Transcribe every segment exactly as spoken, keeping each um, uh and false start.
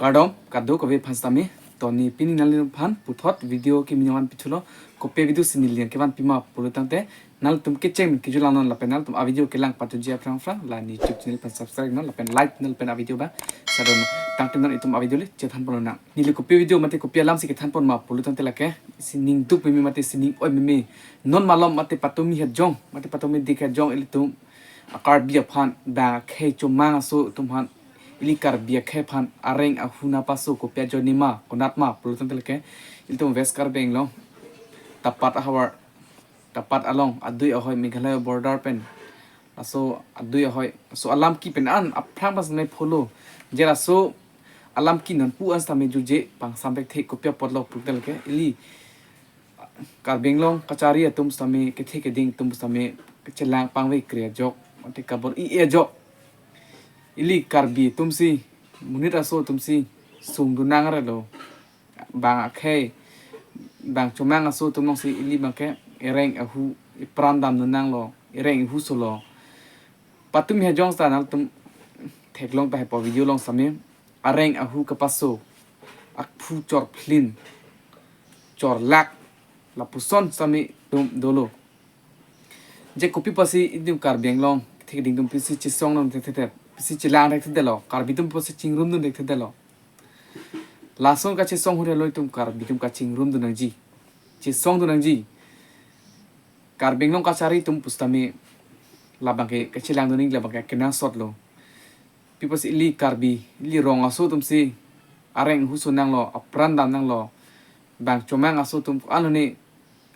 Kardom kadokave aphan sitame, to ne pini nangliphan puthot video kimi nangvanpithulo. Kopi avideo si neli nangkevanpi ma pulo tangte, nanglitum kecheng kejut langnon lapen nanglitum avideo kelang patuji aphrang aphrang la ne YouTube channel pen subscribe non lapen like non lapen avideo ba share non. Tangte non itum avideo le chethanpon nang. Neli kopi avideo mate kopi alam si kethanpon ma pulo tangte lake, si ning duk meme mate si ning oi meme. Non malom mate patumi hajong, mate patumi dik hajong ilitum a Karbi aphan, bang akhei chomang aso atum aphan, ili Karbi akhei aphan areng ahu nangpaso kopi ajoine ma, konat ma pulo tangte lake, ilitum West Karbi Anglong, Tapat ahavar, Tapat along, adui ahoi Meghalaya border pen, laso adui ahoi, laso alam ki pen an aphrang pas me pholo, je laso alam ki nangpu an sitame juje pangsam thekthe. Kopi apotlo pulo tangte lake, ili Karbi Anglong kachari atum sitame, kethe keding atum sitame, kachelang pangvekre ajok, mate kabor-i ajok, ili Karbi atum si, monit aso atum si sungdun nang arelo. Bang akhei, bang chomang aso atum along si ili bangke ereng ahu, epran damdun nanglo, ereng ahu solo. Patumi hajong sita nangtum theklong tahai po video along sitame, areng ahu kapaso, aphu chorphlin, chorlak, lapuson sitame atum dolo. Je kopi pusi itum Karbi Anglong kethe keding atum pisi chesongdun thekthedet, pisi chelang thekthedetlo, Karbi atum pusi chingrumdun thekthedetlo. Lason kachesong ahut lo itum Karbi atum kachingrumdun nangji, chesongdun nangji. Karbi Anglong kachari atum pusitame labangke kachelangdun nangji, labangke kenangsotlo. Pi pusi ili Karbi, ili rong aso atum si areng ahu so nanglo, apran dam nanglo. Bang chomang aso atum ko-an lo ne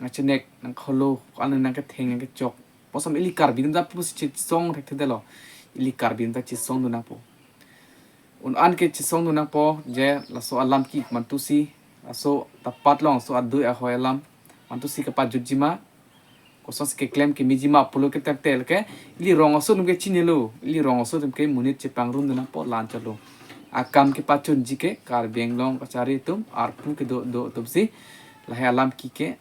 nangchenek, nangkholo, ko-an lo ne nangketheng, nangkechok. Bonsam ili Karbi atum ta pusi chesong thekthedetlo. Ili Karbi atum ta chesongdun nangpo. Un-an ke chesongdun nangpo, je laso alam ki mantu si, laso Tapat along laso adui ahoi alam mantu si kapajutji ma, kosonsi keklem kemeji ma pulo ke tangte lake, ili rong aso atum ke chinilo, ili rong aso atum ke monit chepangrumdun nangpo, la-anchotlo. Akam kepachunji ke Karbi Anglong kachari atum, arpu kedo do atum si lahai alam ki ke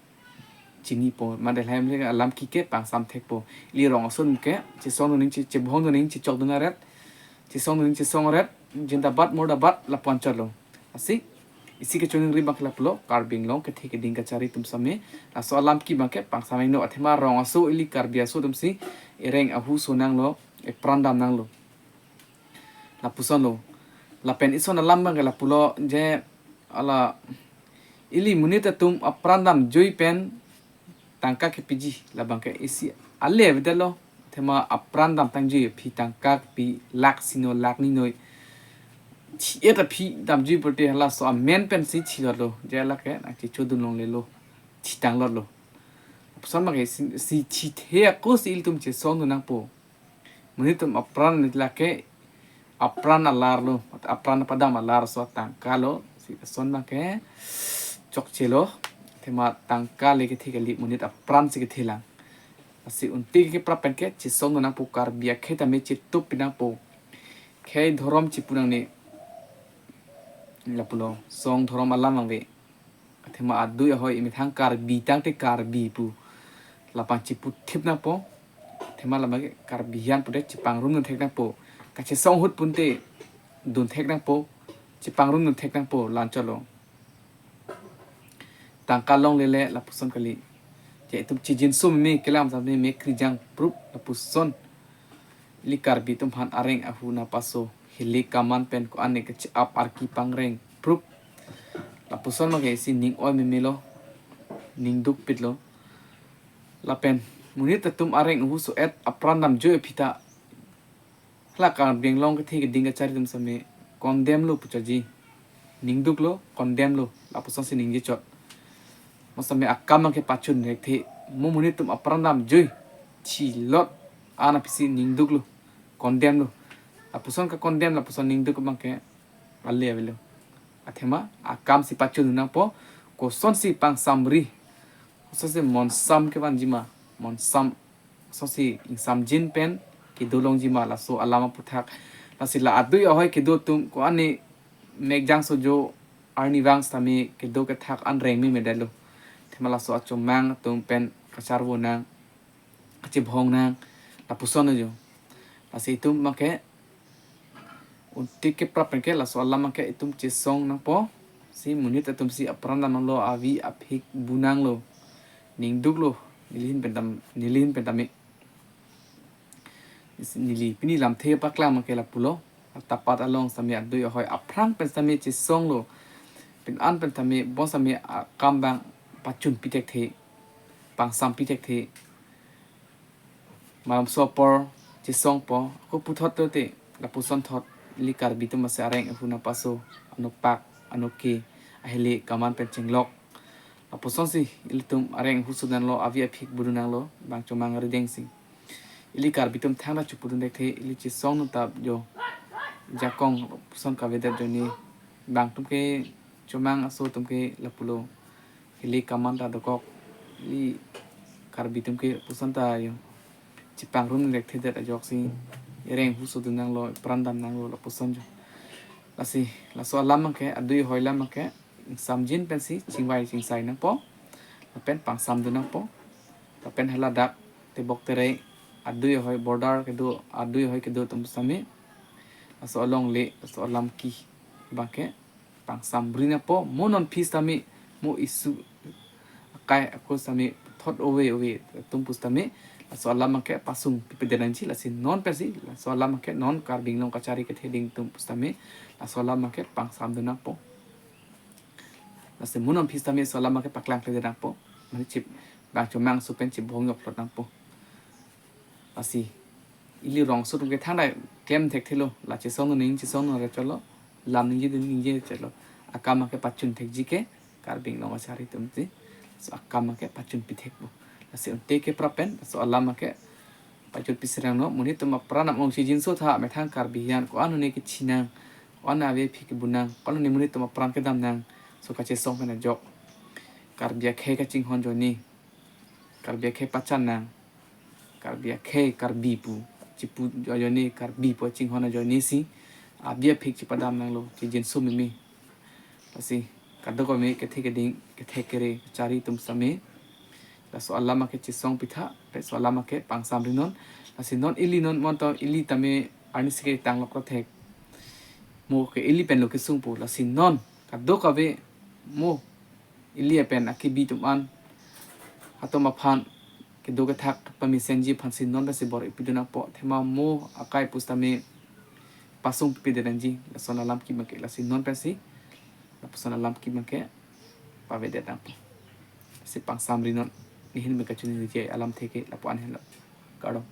chinipo, mate lahai alam ki ke pangsam thekpo. Ili rong aso atum ke chesongdun nangji, chebhongdun nangji, chechokdun aret, chesongdun nangji, chesong aret, jindabat murdabad lapu-anchotlo. Lasi isi kachiningri abangke lapulo, Karbi Anglong kethe keding kachari atum sitame, laso alam ki abangke pangsam ingno, athema rong aso, ili Karbi aso atum si ereng ahu so nanglo, epran dam nanglo, lapusonlo. Lapen ison alam abangke lapulo, je hala ili monit atum apran damjui pen tangka kepiji, labangke isi ale avedetlo. Athema apran damtangji aphi tangka kepi lakh sino lakh ni noi, thi-et aphi damjui pulote halaso amen pensi thilotlo, je lake nangchechodun longlelo, thitang lotlo. Lapuson abangke si, si thithe ako si ilitum chesongdun nangpo. Monit atum apran lake apran alarlo, apran padam alar aso tangkalo, si lason abangke chokchelo. Athema tangka le kethe kali, monit apran si kethelang. Lasi unti keprap pen ke chesongdun nangpo, Karbi akhei tame chetup pi nangpo. Khei dhorom chipu nangne, lapulo, song dhorom alam vangve. Athema adui ahoi emethang Karbi tangte Karbi pu, lapan chiputhip nangpo. Athema labangke Karbi hian pudet chepangrumdun thek nangpo. Kachesong ahut pute dun thek nangpo, chepangrumdun thek nangpo, la-anchotlo. Tangka longlele lapuson kali. Je itum chijinso meme, kelang sitame me krijang prup lapuson. Ili Karbi atum aphan areng ahu nangpaso, hili kaman pen ko-an ne kache-ap arki pangreng prup. Lapuson abangke isi ning oi memelo, ning dukpitlo. Lapen monit atum areng ahu so-et, apran damjui aphi ta, hala Karbi Anglong kethe keding kachari atum sitame condemn lo puchaji. Ning duklo, condemn lo, lapusonsi ningje chot. Mo sitame akam abangke pachun thekthe, mo monit atum apran damjui, thilot, ana pisi ning duklo, condemn lo. Lapuson ka-condemn, lapuson ning duk abangke ale avelo. Athema akam si pachun nangpo, kosonsi pangsamri, kosonsi monsam kevanji ma, monsam, kosonsi ingsamjin pen kedo longji ma, laso alam aphuthak. Lasi la adui ahoi kedo atum ko-an ne mekjang sojo arnivang sitame kedo kethak an reng memedetlo. Athema laso achomang atum pen kacharvo nang, kachebhong nang, lapuson ajo. Lasi itum abangke Untik keprap pen ke laso alam ke itum chesong nangpo. Si monit atum si apran damlo, avi aphik bu nanglo, ning duklo, nelihin pen tam, nelihin pen tame. Neli pini lamthe paklang ke lapulo. Tapat along sitame adui ahoi aphrang pen sitame chesonglo. Pini an pen sitame bon sitame akam abang pachun pithekthe, pangsam pithekthe. Malomso apor chesongpo, ako puthot lote, lapuson thot, ili Karbi atum asi areng ahu nangpaso, anokpak, anoke, ahele kaman pen chenglok. Lapuson si ilitum areng ahu sudunlo, avi aphik bu nanglo, bang chomang rideng si. Ili Karbi atum thangta chepudun thekthe, ili chesong nutap jo, jakong lapuson kavedet jo ni, bang atum ke chomang aso atum ke lapulo. Hili kaman ta dokok, ili Karbi atum ke lapuson ta jo chepangrum thekthedet ajoksi areng ahu sudun nanglo, pran dam nanglo lapuson jo. Lasi, laso alam ke, adui ahoi alam ke, samjin pensi chingvai chingsai nangpo, lapen pangsamdun nangpo, lapen haladak tebok terei adui ahoi border kedo, adui ahoi kedo atum sitame, laso alongle, laso alam ke abang ke pangsamri nangpo, mo non aphi sitame, mo isu akai ako sitame thot ove ove atum pu sitame, laso alam ke pasung pipedet nangji, lasi non pensi, laso alam ke non Karbi Anglong kachari kethe ding atum pu sitame, laso alam ke pangsamdun nangpo. Lasi mo non aphi sitame laso alam ke paklang kledet nangpo. Mane chip, bang chomang aso pen chip bong yok plot nangpo. Lasi ili rongso atum ke thangta klem thekthelo, la chesong nung ning chesong nung re cholo, lam ningjedun ningje cholo. Akam ke pachun thekji ke Karbi Anglong kachari atum si. So akam ke pachun pithekpo. Lasi untik keprap pen, laso alam ke pachun pisirang no, monit atum apran among si jinso tha, methang Karbi hian ko-an hone kechinang, ko-an avi aphik bu nang, ko-an hone monit atum apran kedam nang, so kachesong pen ajok. Karbi akhei kachinghon jo ni, Karbi akhei pachan nang, Karbi akhei Karbi pu, chipu ajoine Karbi pu chinghon ajoine si, avi aphik chipadam nanglo, chijinso meme. Lasi, kadokave kethe keding, kethe kere, kachari atum sitame, laso alam ke chesong pitha, laso alam ke pangsamri non. Lasi non ili non monto ili tame arnisi ke tanglok thek. Mo ke ili pen lo kesungpo, lasi non kadokave mo ili pen akibi atum an, atum aphan kedo kethak pamesenji aphan si non pensi bor-i pidun nangpo, athema mo akai pu sitame pasung pipedet nangji, lason alam ke abang ke, lasi non pensi, lapuson alam ke abang ke pavedet nangpo. Si pangsamri non, nehin pen kachiningri alamthe ke lapu-an henlo. Kardom.